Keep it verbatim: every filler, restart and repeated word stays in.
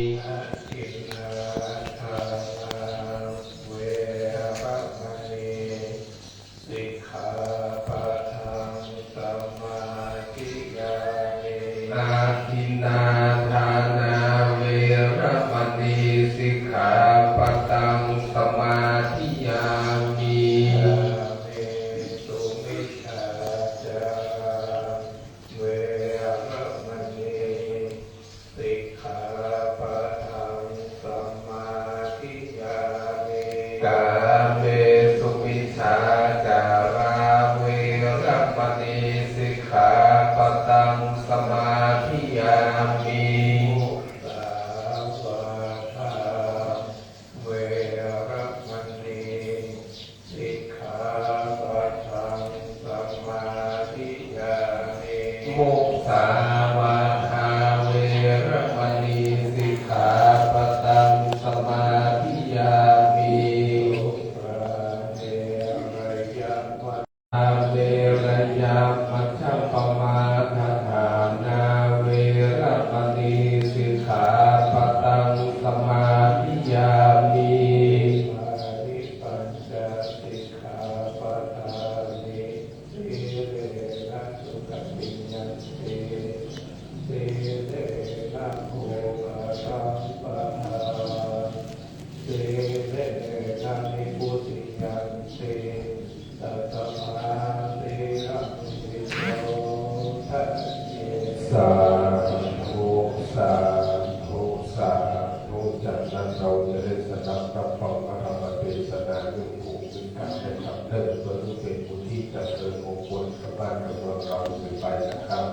Adinnādānā veramaṇī sikkhāpadaṃ samādiyāmi. Adinnādānā veramaṇī sikkhāpadaṃ samādiyāmi. Kāmesu micchācārā veramaṇī sikkhāpadaṃ samādiyāmi. Kāmesu micchācārā veramaṇī sikkhāpadaṃ samādiyāmi. Musāvādā veramaṇī sikkhāpadaṃ samādiyāmi. Musāvādā veramaṇī sikkhāpadaṃ samādiyāmi. Surāmerayamajjapamādaṭṭhānā veramaṇī sikkhāpadaṃ samādiyāmi. Imāni pañca sikkhāpadāni. Sīlena sugatiṃ yanti, sīlena bhogasampadā, sīlena nibbutiṃ yanti, tasmā sīlaṃ visodhaye. Sādhu, sādhu, sādhu. จากนั้นเราจะได้สดับรับฟังพระธรรมเทศนา เป็นการได้ทำเลิกเพื่อเป็นบุญที่จะเกิดมงคลกับบ้านกับเมืองเราสืบไปนะครับ